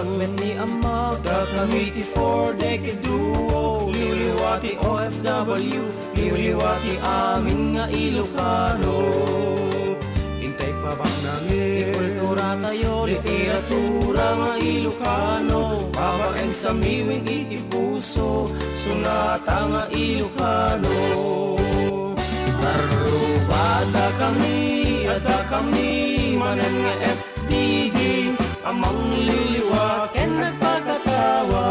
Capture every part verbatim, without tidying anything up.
Met ni Ammak, dakami ti Four Decade Duo, liwliwa ti O F W, liwliwa ti amin nga Ilocano. Intay pabaknami ti kultura tayo, literatura nga Ilocano, babaen sa miwing iti puso, sunata nga Ilocano. Karrubada kami, adda kami manen nga F D G a mangliliwa ken nagpakatawa.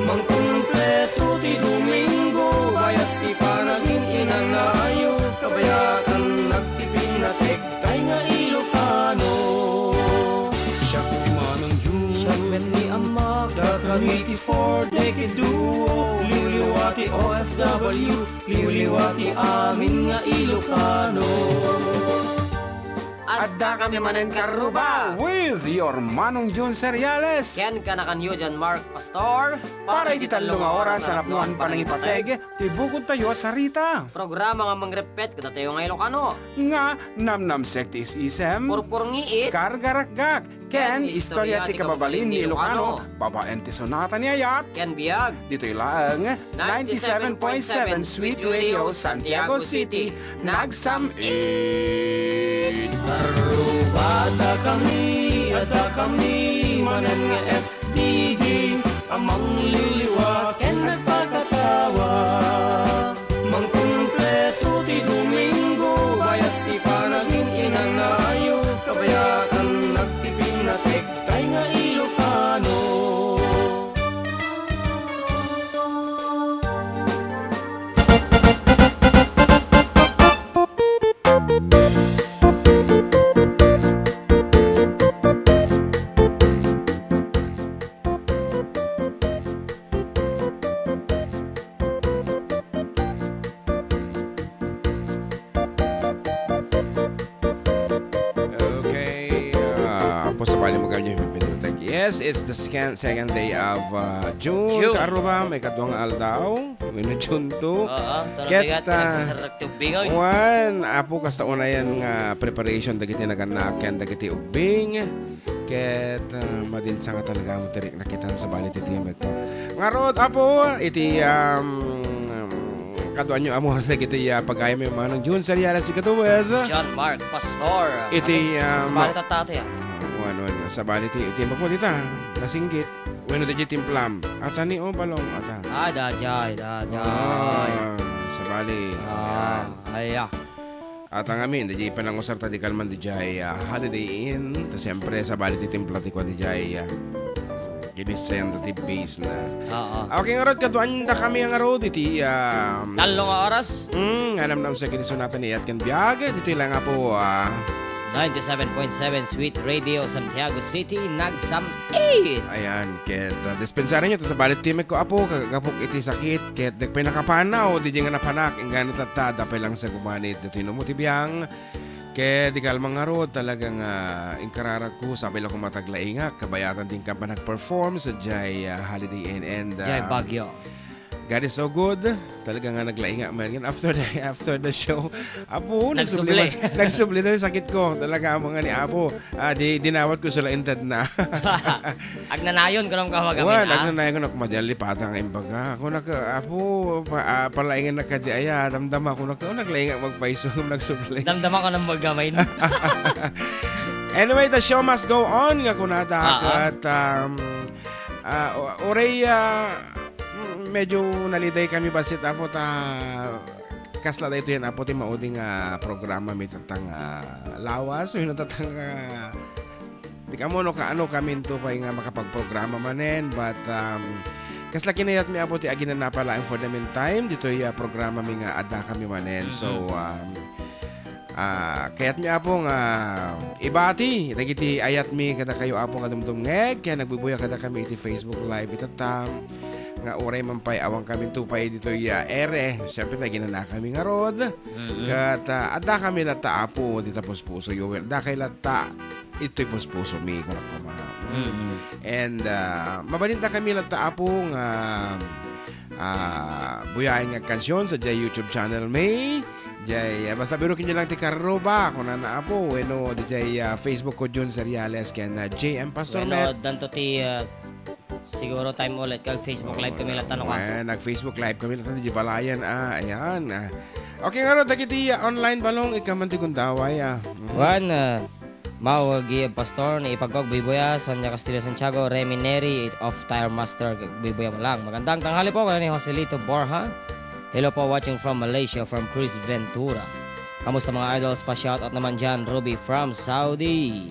Mangkumpleto ti Domingo, bayat ti panagin-inanayo, kabayatan nagpipinnatek, tay nga Ilocano. Siak ni Manong Jun. Siak met ni Ammak, dakami ti Four Decade Duo, liwliwa ti O F W, liwliwa ti amin nga Ilocano. Adda kami manen karruba. With your Manong Jun Seriales. Ken kanakanyo, John Mark Pastor. Para iti tallo nga oras a napnoan panangipateg ti bukod tayo a sarita. Programa nga mangreppet kadatayo nga Ilocano. Nga namnamsek ti is-isem. Purpurngiit. Kargarakgak. Ken istorya ti kababalin ni Ilocano. Babaen ti sonata ni ayat. Ken biag. Ditoy laeng ninety-seven point seven Sweet Radio Santiago City, nagsam-it. Karrubada kami, adda kami manen nga F D G a mangliliwa ken nagpakatawa. Mangkumpleto ti Domingo, bayat ti panagin-inanayo, kabayatan nagpipinnatek, tay nga Ilocano. Okay, ah, apo, sabali mo kayo yung minutek. Yes, it's the second, second day of, ah, June. June. Karuba, may kadwa nga aldaw. Wenno June two. Oo, talaga. Ket, ah, nagsasarak ti ubbing, oy. Wan, apo, kasta unayan nga preparation dagiti naganaken dagiti ubbing. Ket, ah, madinsa nga talaga mo tirik nakitam sabali ti timek ko. Ngarud, apo, iti, um, um, kaduanyo amo dagiti, ah, pagayam ni Manong Jun Seriales, ikatuwed. John Mark Pastor. Iti, apo, ah, sabali ma- tattati, ah. Ah, wan, wan, sabali ti, ti mapo dita, nasinggit. Wenno dagiti timplam. Ata ni, oh, balong, ata. Ah, dajay, dajay. Ah, sabali. Ah, ayan. Ay, ah. At ang amin, dajay panangusar ta di kalman dajay, ah, Holiday Inn. Ta siyempre, sabali ti timpla ti kua dajay, ah, ginissayan ta ti base na. Oo. Okay, ngarud, kaduan da kami ngarud iti, ah, tallo nga oras. Mm, nga namnamsek iti sonata ni Yatken Biag. Ditoy lang nga po, ah, ninety-seven point seven Sweet Radio, Santiago City, nagsam-it. Ayan, ket, ah, dispensarinyo, ta sabali ti timek ko, apo, kagapok iti sakit, ket dagpay nakapanaw, di nga napanak, inggana tatta, dapay lang sa gumanit, ditoy no mo ti biang, ket di kalman ngarud, talaga nga, ah, inkararagko, sabay lang kumataglaingak, kabayatan din ka pa nag-perform sa Jai, ah, Holiday Inn and, ah, Jai Baguio. God is so good. Talaga nga naglaingak man. Yan, after the, after the show, apo, nagsubli. Nagsubli. Nagsubli na yung sakit ko. Talaga, amo nga ni apo. Ah, di, dinawat ko sila inted na. Agnanayon ko nung kamagamin, wan, ah. Agnanayon ko na kumadyan lipatang imbaga. Ako naka, apo, pa, ah, palaingan na kadi aya, damdama ko naka, naglaingak magpaiso, nagsubli. Damdama ko nang magamain. Anyway, the show must go on, nga kunada, ah, ah. Kat, um, ah, o-, oray, ah, mm, medyo naliday kami basit, apo, ta kasla daytoy yan, apo, ti maudi nga programa mi tatta nga lawas, wenno tatta nga, di kamo no kaano kami into pay nga makapagprograma manen, but, um, kasla kinayat mi, apo, ti aginanapa laeng for the meantime, ditoy, ah, programa mi nga adda kami manen. So, mm-mm, um, ah, kayat mi, apo, nga ibati dagiti ayat mi kadakayo, apo, nga dumdumngeg, ken nagbubuya kadakami iti Facebook Live itatta, nga uray man pay awan kami into pay ditoy, ah, ere, siyempre, ta aginana kami ngarud. Mm-mm. Ket, ah, adda kami latta, apo, dita puspusoyo. Dakay latta, itoy puspusomi, kunakoma. Mm-mm. And, ah, mabalinda kami latta, apo, nga, ah, buyaen nga agkansion sa diay YouTube channel mi. Jay, ah, basta biruken nyo lang ti Karuba, kunana Apo, wenno diay, ah, Facebook ko, Jun Seriales, ken, ah, J M Pastor Wenno, Met. Danto ti, ah, siguro time ulit kag Facebook Live kami latta no ka. Wen, nag-Facebook Live kami latta, di balayan, ah, ayan, ah. Okay, ngarud, dagiti, ah, online balong, ikaman ti gundaway, ah. Mhm. Wen, ah, Mao Gieb Pastor, ni Ipagkog Buybuya, Sonia Castillo Santiago, Remy Neri of Tire Master Buybuya Malang. Magandang tanghali po, kami ni Joselito Borja. Hello po, watching from Malaysia, from Chris Ventura. Kamusta mga idols? Pa-shoutout naman dyan, Ruby from Saudi.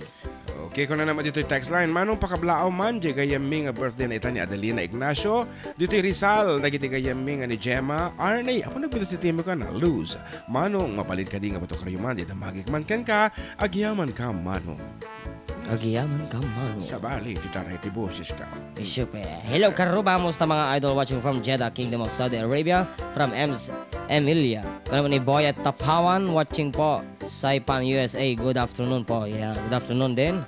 Okay, kuna naman dito yung text line. Manong pakablaaw man, di gayyem mi nga birthday na ita ni Adelina Ignacio. Dito yung Rizal, dagiti gayyem mi nga ni Gemma. Arnie, ako nagbitas ti timo ka na, Luz. Manong, mabalin kadi nga bato kayo man, di damagik man kenka, Agyaman ka, Manong. Agyaman ka, Manong. Sabali, dita ray ti boses ka. Super. Hello, Karuba. Musta mga idol watching from Jeddah, Kingdom of Saudi Arabia, from Ems Emilia. Kuna ni Boyet Tapawan, watching po, Saipan, U S A. Good afternoon po. Yeah, good afternoon din.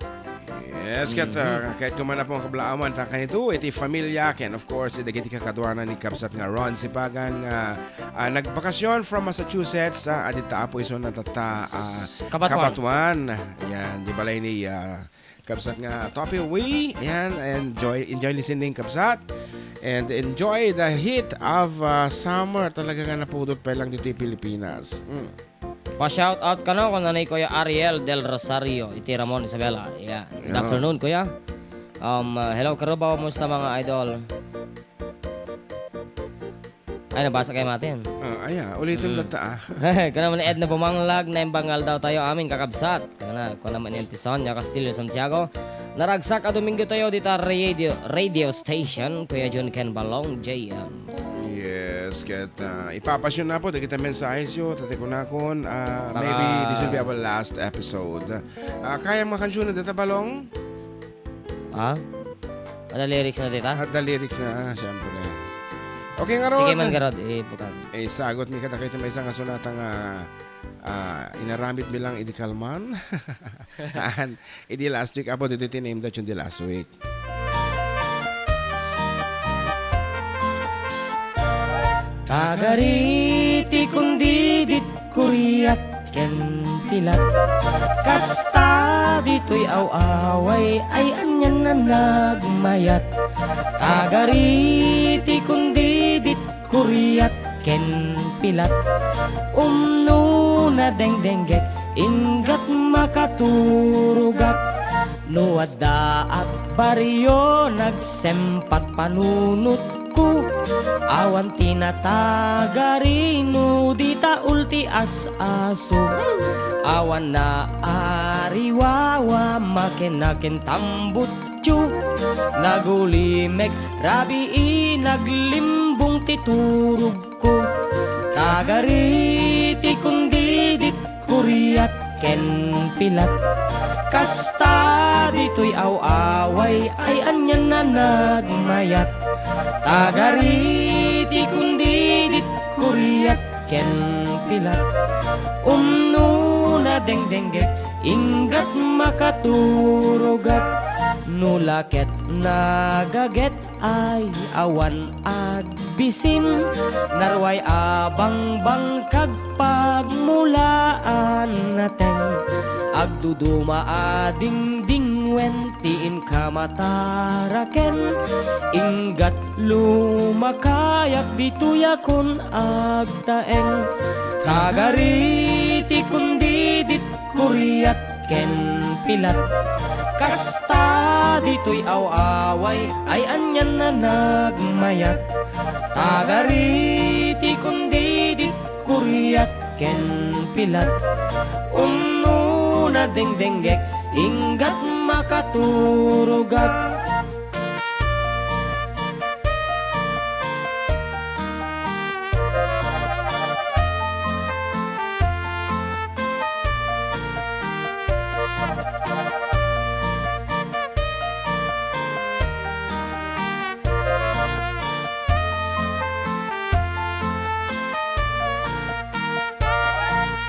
Yes, ket, Mhm. ah, ket kumana po ang kablaawan, ta kanito, iti familia, ken of course, dagiti kakaduanan ni Kabsat nga Ron Sipagan nga Ah, nagbakasyon from Massachusetts, ah, adita Apo iso na tatta, ah, Kabatuan. Kabatuan. Yan, di balay ni, ah, Kabsat nga Toppy Wee. Yan, enjoy, enjoy listening, Kabsat. And enjoy the heat of, ah, summer. Talaga nga napudot pa lang dito yung Pilipinas. Mm. Pa-shout out kano, kung nanay Kuya Ariel Del Rosario, iti Ramon Isabela. Yeah. Good Yeah. afternoon, Kuya. Um, uh, hello, Karubaw. Kumusta, mga idol? Ay, nabasa kayo, Matin. Ah, aya, ulitin Mm. lang ta, ah. Kuna man ni Edna Bumanglag, naimbang nga aldaw tayo, amin kakabsat. Kuna, kuna man ni Auntie Sonia Castillo Santiago. Naragsak a Domingo tayo dita radio, radio station, Kuya Jun ken Balong, J M. Yes, ket, ah, ipapasyon na po, dagiti mensahe siyo, tati kunakon, ah, Baka maybe this will be our last episode. Ah, kaya mga kansyon na dita, Balong? Ha? Ada lyrics na dita? Ada lyrics na, ah, siyempre. Okay, ngarud. Sige man, garud, iputan. Eh, sagot mi kadakayo ti maysa nga sonata nga, ah, inaramid mi lang idi kalman. An, idi last week, apo, dito ti name that yung di last week. Tagari ti kundidit kuriat ken pilat. Kasta ditoy aw-away ay anian a nagmayat. Tagari ti kundidit kuriat ken pilat. Umno nadengdenggek, inggat makaturogak. No addaak barrio, nagsempat panunotko. Awan ti natagari no di taul ti as-aso. Awan naariwawa, makenaken tambutso. Nagulimek rabii, naglimbong ti turog ko. Tagari ti kundidit kuriat ken pilat. Kasta ditoy aw-away ay anian a nagmayat. Tagari ti kundidit kuriat ken pilat. Umno nadengdenggek, inggat makaturogak. No la ket nagaget ay awan agbisin, narway a bangbang kag pagmulaan nateng. Agduduma a dingdingwen ti inka mataraken, inggat lumakayak ditoy a kun agtaeng. Tagari ti kundidit kuriat ken pilat. Kasta ditoy aw-away ay anian a nagmayat. Tagari ti kundidit kuriat ken pilat. Umno nadengdenggek, inggat makaturogak.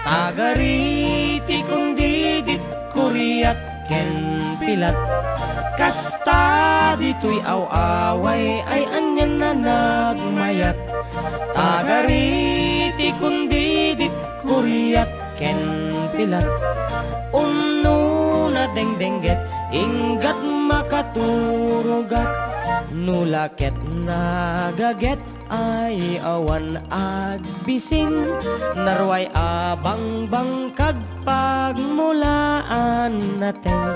Tagari ti kundidit kuriat ken pilat. Kasta ditoy aw-away ay anian a nagmayat. Tagari ti kundidit kuriat Kuriat ken pilat, umno nadengdengget, inggat makaturogak. No la ket nagaget ay awan agbisin, naruay a bangbangkag pagmulaan nateng.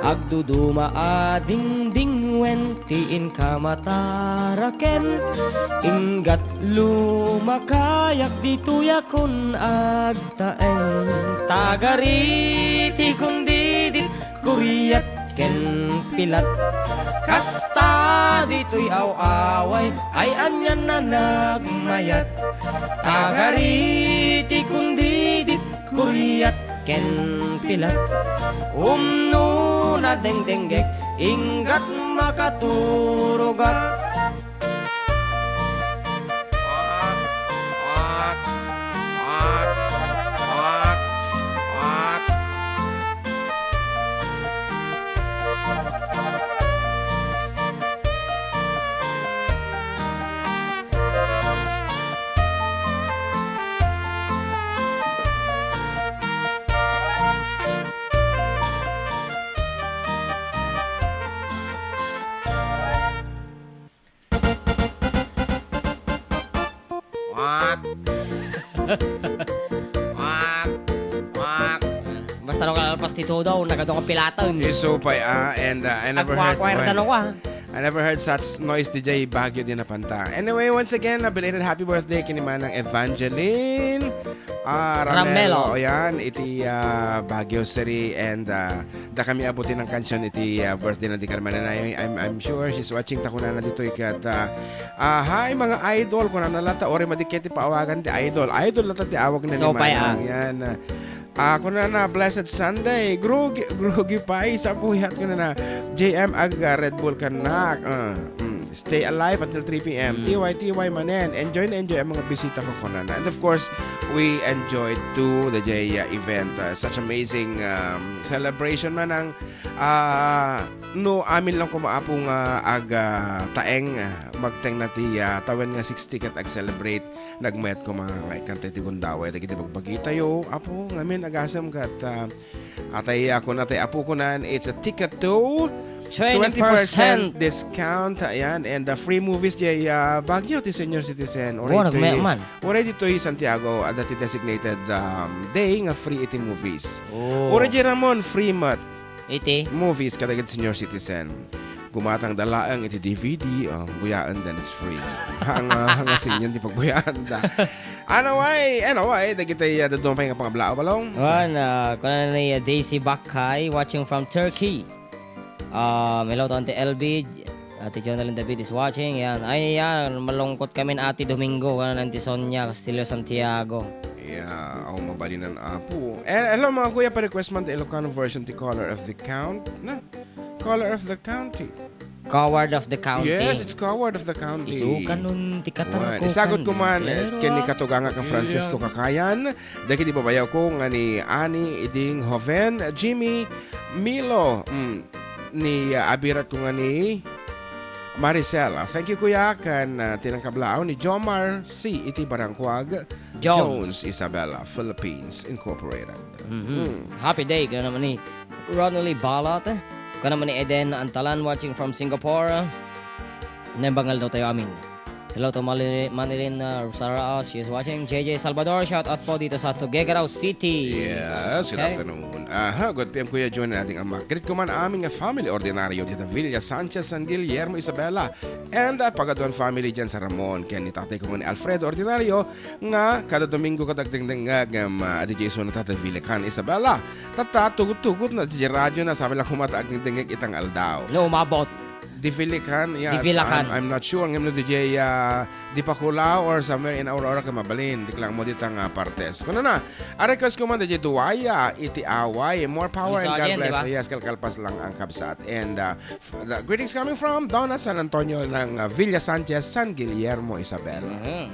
Agduduma a dingdingwen ti inka mataraken, inggat lumakayak ditoy a kun agtaeng. Tagari ti kundidit, kuriat ken pilat. Kasta ditoy aw-away, ay anian a nagmayat. Tagari ti kundidit, kuriat ken pilat. Umno nadengdenggek, inggat makaturogak. Wak. Wak. Wak. Basta no kalpas ti tudo, nagadu nga pilaten. Isu pay, ah, and, uh, I never heard, Agwa-, agwa-, well, tano ka. I never heard such noise, D J Baguio di napanta. Anyway, once again, a belated happy birthday ken ni Manang Evangeline, ah, Ramelo. Ramelo. O yan, iti, ah, Baguio City, and, ah, dakami a buti nga kansion iti, ah, birthday na di Carmen. And I, I'm, I'm sure she's watching ta kunana ditoy ket, ah, ah, "Hi, mga idol," kunana latta, uray madi ket ti paawagan ti idol. Idol latta ti awagna ni Manang. So, pay, ah. Yan, ah, ah, kunana, "Blessed Sunday." Grogi, grogi pay, sa puyat kunana. "J M, ag, ah, Red Bull kanak." Ah, mm. "Stay alive until three P M." Mm. T Y, T Y manen. Enjoy na enjoy ang mga bisita ko, kunana. And of course, we enjoyed too the J, uh, event. Uh, such amazing, um, celebration, Manang. Ah, no, amin lang koma, Apo, nga ag, ah, taeng, ah, magteng na ti, ah, tawen nga sixty ket ag-celebrate. Nagmayat koma nga ikanta iti gundaway dagiti bagbagitayo, Apo, ngamin agasem ket, ah, Atay, ah, kuna tay apo kunan, it's a ticket to twenty percent. Twenty percent discount. Ayan, and, ah, free movies, jay, ah, Baguio ti senior citizen. Uray ditoy, man. Uray ditoy Santiago, adda ti designated, um, day nga free iti movies. Oh. Uray jay Ramon, free met. Iti? Movies kadagiti senior citizen. Gumatangda laeng iti D V D, oh, buyaen, then it's free. Hanga, hanga senior ti pagbuyaenda. Anyway, anyway, dagiti, ah, dadduma pay nga pangablaaw, Balong. Wan, ah, kuna ni, ah, Daisy Bakay, watching from Turkey. Um, hello to Auntie L B. Ate Jonalyn David is watching. Yan. Ay, yan. Malungkot kami ni Ate Domingo. Kuna ni Auntie Sonia Castillo Santiago. Yeah, aw, mabalinan, apo. Eh, hello, mga kuya, pa-request man ti Ilocano version ti Color of the Count. Na? Color of the County. Coward of the County. Yes, it's Coward of the County. Isukan nun ti katarko. Wan. Isagut ko man, eh, ken ni katugangak a Francisco Kakayan, dagiti babayaw ko nga ni Ani, Iding, Joven, Jimmy, Milo, mm, ni, ah, abirat ko nga ni Maricel. Ah, thank you, kuya, ken, ah, ti nangkablaaw ni Jomar C. iti Barangkuag, Jones. Jones, Isabela, Philippines Incorporated. Mhm. Mm. Happy day, kuna naman ni Ronald Balat. Kuna naman ni Eden Antalan, watching from Singapore. Naimbag nga aldaw tayo amin. Hello to Mali-, Manilin, uh, Rosaraos, she is watching. J J Salvador, shout out po dito sa Tuguegarao City. Yes, good afternoon. Okay. Aha, good P M, Kuya John, ating ama. Greet ko man amin nga family ordinaryo dito, Villa Sanchez, San Guillermo, Isabela. And, uh, Pagaduan family dyan sa Ramon. Ken ni tatay ko nga ni Alfredo Ordinario, nga kada Domingo kadagdengdengag, um, uh, D J Sona, Tata Vilican, Isabela. Tata, tugot-tugot na, D J Radio na, sabi lang kumata agdengdengag itang aldaw. No, umabot. Divilacan, yes. Divilacan. I'm, I'm not sure. Ngem no D J, ah, Dipakulaw or somewhere in Aurora ka mabalin. Di lang mo ditang, ah, partes. Kuna na, a request ko man, D J Duwaya, iti away. More power and God bless. Ano sa atin, di ba? Yes, kalkalpas lang ang kabsat. And, ah, f-, the greetings coming from Donna San Antonio ng, ah, Villa Sanchez, San Guillermo, Isabela. Mhm.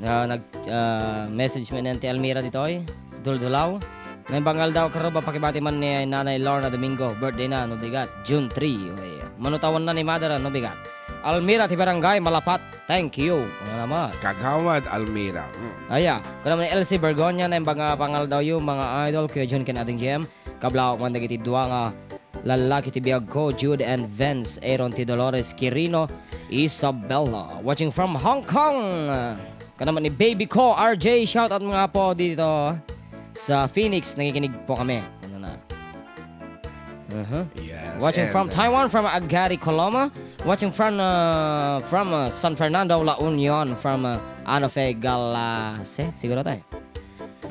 Ah, nag-, ah, message mi ni Auntie Elmira ditoy, Duldulaw. Naimbag nga aldaw, karuba, pakibati man ni Nanay Lorna Domingo, birthday na, no bigat, June three. Okay. Manutawan na ni Mother, no bigat. Almira ti Barangay Malapat. Thank you. Ano naman? Kagawad Almira. Mm. Aya, kuna ni Elsie Bergonia, naimbag nga pangaldawyo, mga idol, Kuya Jun ken Ading Jem. Kablawak man dagiti dua nga lallaki ti biagko, Jude and Vince, Aaron ti Dolores Quirino, Isabella. Watching from Hong Kong. Kuna man ni Baby Ko, R J, shout out mga po dito sa Phoenix, nakikinig po kami. Ano na? Uh-huh. Yes, Watching and, from uh, Taiwan, from Agari, Coloma. Watching from, uh, from, uh, San Fernando, La Union, from, uh, Anofe Galase, siguro tayo.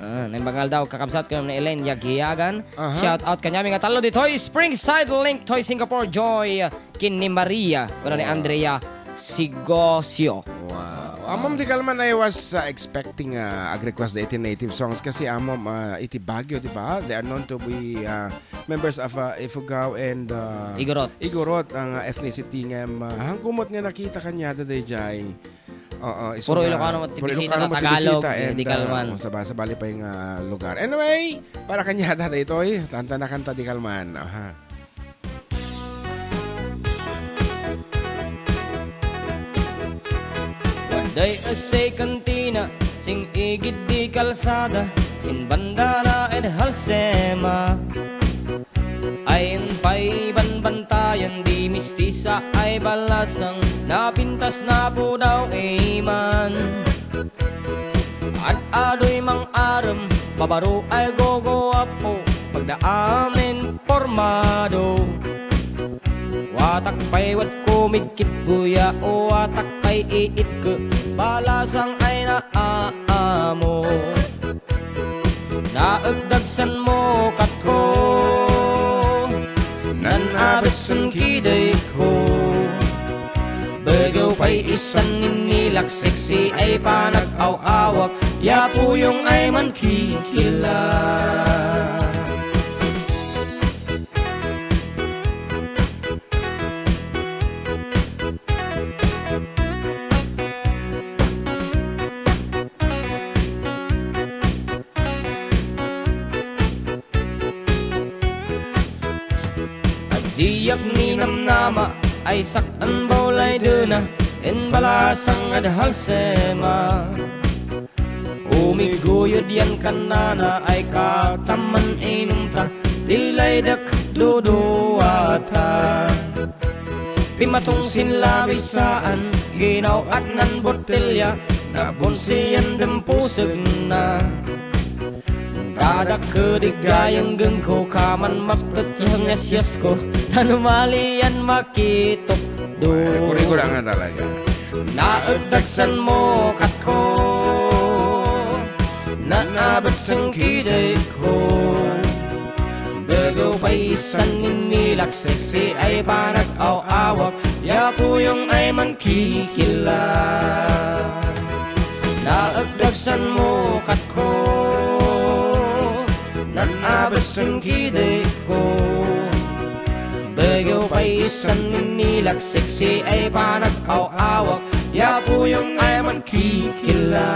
Ah, naimbag nga aldaw, kakabsat ko ni Elaine Yagiyagan. Aha. Shout out kanyami nga tallo ditoy Springside Link toy Singapore, Joy, ken ni Maria, kuna ni Wow. Andrea Sigosio. Wow. Ah, Ma'am Di Kalman, I was, uh, expecting, uh, ag-request da iti native songs kasi, ah, Ma'am, uh, iti Baguio, di ba? They are known to be, uh, members of, uh, Ifugao and, uh, Igorot. Igorot, ang, uh, ethnicity nga, um, uh, hangkumot nga nakita kaniada dayjay. Oo, isu Puro nga, Ilocano ti puro bisita Ilocano na ti Tagalog, bisita and, di uh, Kalman. Oh, saba-, sabali pa yung, uh, lugar. Anyway, para kaniada daytoy, tanta na kanta Di Kalman. Aha. Waday a say kantina, sing igid di kalsada, sin bandana ed halsema. Ayan pay banbantayan di mistisa ay balasang napintas na pudaw iman. Ad-adoy mang-arem, babaro ay gogoapo, pagdaamen pormado. Watak pay wad kumigkit kuya, o watak pay iitke, balasang ay naamo. Naagdagsan mo katko, nan-abetsen kidayko. Begew pay isan ninni lakseksi ay panag-aw-awak, ya puyong ay mankikila. Diak ninamnama ay sak-an bawlay dena, en balasang ad halsema. Umiguyod yan kanana ay kataman inumta, ti laydak duduata. Pimatong sin labisaan, ginaw-at nan botelya, nabunsiyan den pusegna. Dadak kedi gayenggenko, kaman maptet ti hangyasyasko, ta no malian makitukdo. Ay, kuri-kuri nga talaga. Naagdagsan mo katko, naabagsan kidayko. Begew pay isan ninni lakseksi ay panag-aw-awak, ya puyong ay mankikila. Naagdagsan mo katko, nan-abetsen kidayko. Begew pay isan ninni lakseksi ay panag-aw-awak, ya puyong ay mankikila.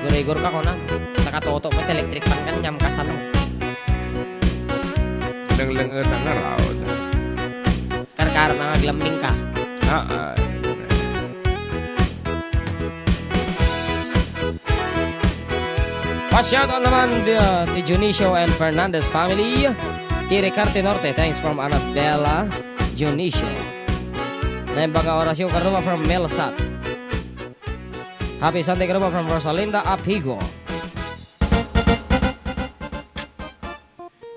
Gurigor ka, kuna. Nakatoto mo, electric fan ka, nyam ka, sano? Nang lang, eh, tanga raod. Karkaro na nga aglambing ka. Ah, ah. Pa-shoutout naman di, ah, ti Dionisio and Fernandez family. Ti Ricarte Norte, thanks from Annabella Dionisio. Naimbag nga Horacio Carruma from Melsat. Happy Sunday, Carruma from Rosalinda Apigo.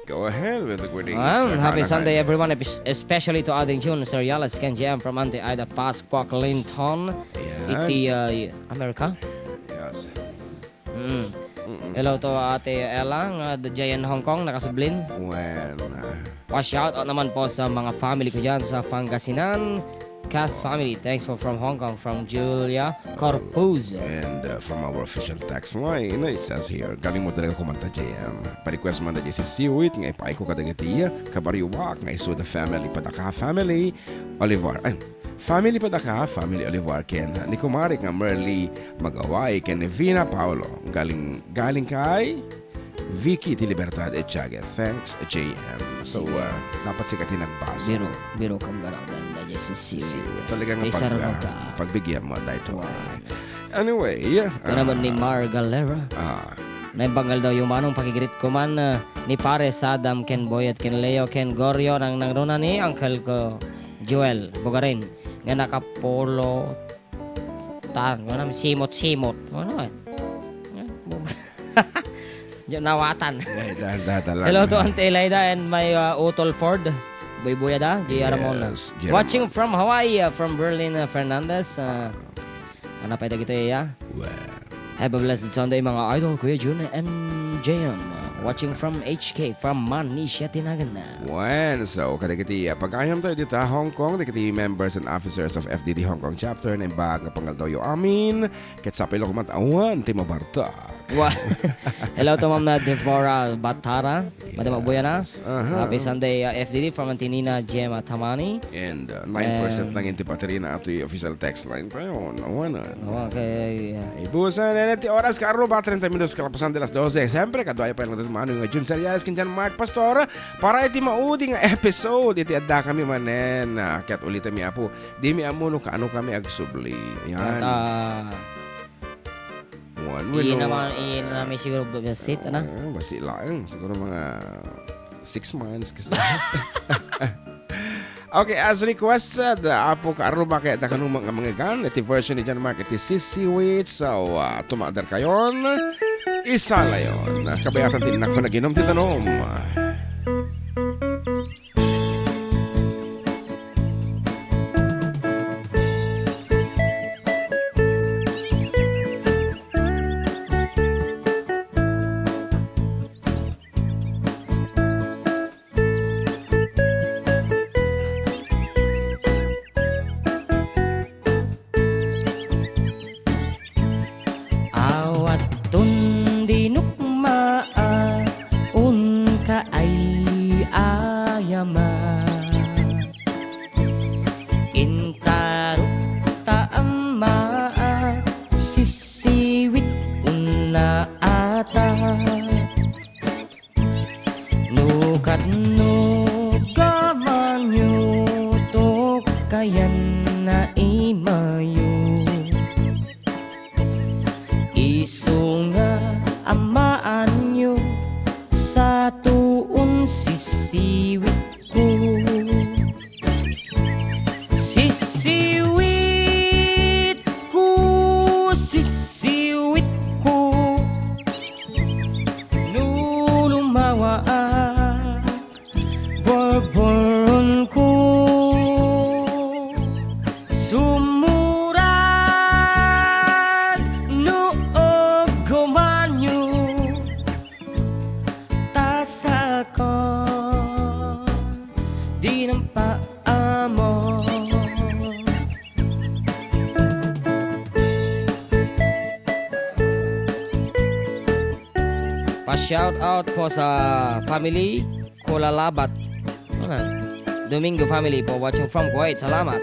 Go ahead with the greetings, Well, uh, happy Carla Sunday, Kay. Everyone, es-, especially to Ading June, Sir Yalas, Ken J M from Auntie Ida Pascua Clinton, Ayan. iti, uh, America. Yes. Mm. Mm-mm. Hello to Ate Ella, nga the Giant Hong Kong, nakasublin. Well, uh, Pa-shoutout naman po sa mga family ko dyan sa Pangasinan. Cast family, thanks po from Hong Kong, from Julia Corpuz. And, uh, from our official text line, it says here, "Galing mo talaga kumanta, J M." Pa-request man na si Siwit nga ipaay ko kadagiti kabaryoak nga isu da family, Padaka family, Olivar. Ay, family Padaka, family Olivar, ken ni Kumari nga Merly Magaway, ken ni Vina Paolo. Galing, galing kay Vicky ti Libertad Etiaga. Thanks, J M. So, Sige. uh, dapat sika ti nagbasa. Biro, biro kam garaw dan da, J C C. Si, talagang Kay pag, sarano uh, ta. Pagbigyan mo, dahil ito. Wow. Anyway, yeah. Ito naman ni uh, Mar Galera. Ah. Naimbag nga aldaw, Manong, pakigreet ko man, uh, ni Pares Adam, ken Boyet, ken Leo, ken Gorio, nang nangruna ni Uncle ko, Joel Bugarin, nga nakapolo tan, wala, simot-simot. Ano, eh? Diyan nawatan. Ay, da, da, da lang. Hello to Auntie Elida and my, uh, utol Ford. Buybuya da, Gia Yes, Ramon. Gia Watching Ramon. From Hawaii, uh, from Berlin, uh, Fernandez. Uh, ano pa ito, ya? Wow. Have a blessed Sunday, mga idol. Kuya Jun and J M, uh, watching from H K, from Manisha, Tinagan na. Wen, so, kadagiti, uh, pagayam tayo dita, Hong Kong, dagiti members and officers of F D D Hong Kong chapter, naimbag nga pangaldaw yo amin. Ket sapay la koma awan ti mabartak. Wa-, hello to Ma'am na Deborah Batara. Madam Abuyanas. Aha. Happy Sunday, uh, F D D from Antinina Gemma Tamani. And, uh, nine percent And lang ti battery na ato official text line pa yon. Awanan. Okay, uh, Ibusan na ti oras, kaaro ba, treinta minutos kalapasan de las doce. Siyempre, kaduayo pa lang dito, Manu, nga Jun Seriales, ken John Mark Pastor, para iti maudi nga episode, iti adda kami manen. Ah, ket ulitan mi, Apo, di mi ammo no kaano kami agsubli. Yan. At, ah, One, we Iyan know, naman, iyan naman siguro ba, basit, ano? Ah, basi laeng. Siguro mga six months, kasi. Okay, as requested, Apo Kaaruma, kaya ta kanuma nga mga gan, iti version ni John Mark, iti Sisiwit. So, ah, tumader kayon. Isa layon. Kabayatan ti innak ko naginom ti tanom. Awaton di nukmaa, unka ay ayama. Intarok ta ammaa, sisiwit unna ata. No kat no gamanyo, tukkayan na imayo. Isu nga amaanyo, satuon sisiwitko. Sisiwitko, sisiwitko. No lumawaak, borboronko. Sumurad no aggamanyo, ta sakon di nampaammo. Pa-shout out po sa family Kulalabat. Ano? Domingo family po watching from Kuwait. Salamat.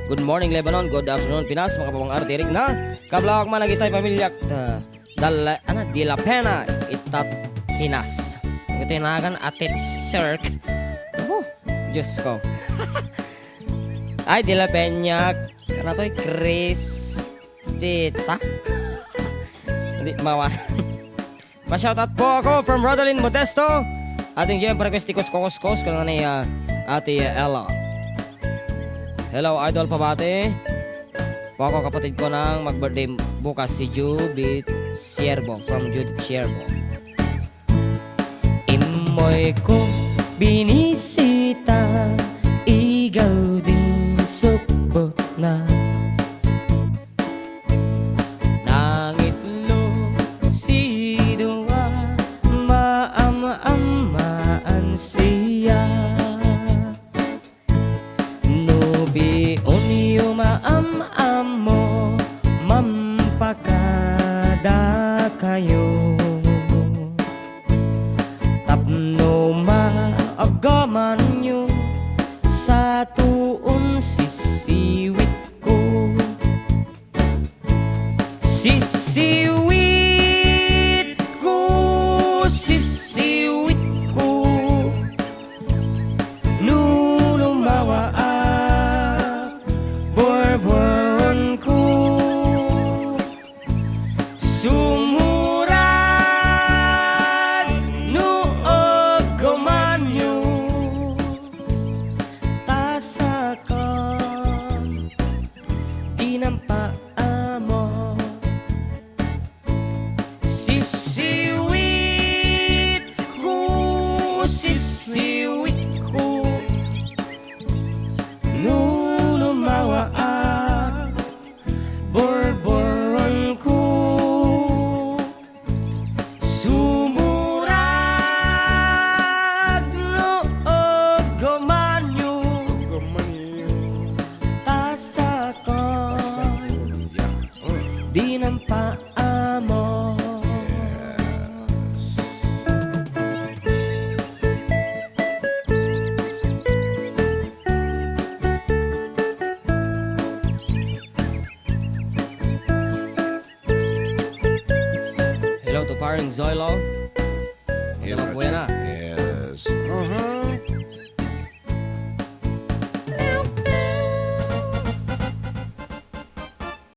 Good morning, Lebanon. Good afternoon, Pinas. Mga pabang arte, Rigna. Kablawak man, nagitay pamilyak. Ah, dala, ano, di la pena. Itat Pinas. Ang ito yung nagan, atit sirk. Oh, Diyos ko. Ay, di la penyak. Ano to, Chris? Tita? Hindi, mawa. Pa-shoutout po ako from Rodalyn Modesto. Ating G M, pa-request ti Kuskos Kuskos, kuno ni, ah, Ate Ella. Hello, Idol, pabati. Po ako, kapatid ko nang mag-birthday bukas, si Judith Siervo, from Judith Siervo. Immoyko binisita, igaw di sukbotna. Nangitlo si dua, maam-ammaan siya. No bion yo maam-ammo, mampakada kayo. Tapno maagaman yo, satuon sisiwit ko. Sisiwit ko, sis- Sisiwitko, no lumawaak, borboronko. Sumurag no aggumanyo, aggumanyo. Tasakon, tasakon, yeah. Mm. Di nang paamo. Yes. Hello to Parang Zoilo. Yes, Madam Buena.